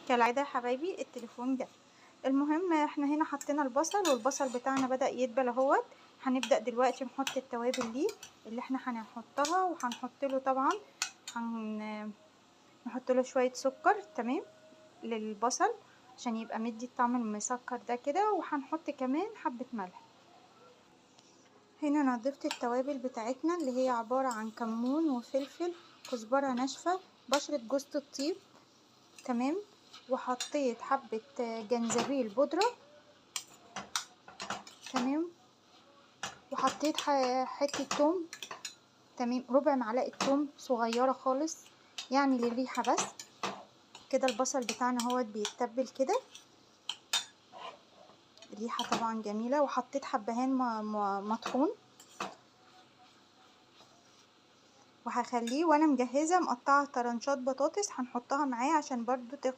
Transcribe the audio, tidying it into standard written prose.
كالعادة يا حبايبي التليفون ده. المهم احنا هنا حطينا البصل، والبصل بتاعنا بدأ يدبل اهوت. هنبدأ دلوقتي نحط التوابل دي اللي احنا هنحطها، وهنحط له طبعا نحط له شوية سكر، تمام، للبصل عشان يبقى مدي الطعم المسكر ده كده. وهنحط كمان حبة ملح. هنا انا ضفت التوابل بتاعتنا اللي هي عبارة عن كمون وفلفل، كزبرة ناشفة، بشرة جوزة الطيب، تمام، وحطيت حبة جنزبيل بودرة، تمام، وحطيت حتة توم، تمام، ربع معلقة توم صغيرة خالص يعني للريحة بس كده. البصل بتاعنا هو بيتبل كده، الريحة طبعا جميلة. وحطيت حبهان مطحون، وهخليه وانا مجهزة مقطعة طرنشات بطاطس هنحطها معاه عشان برضو تاخد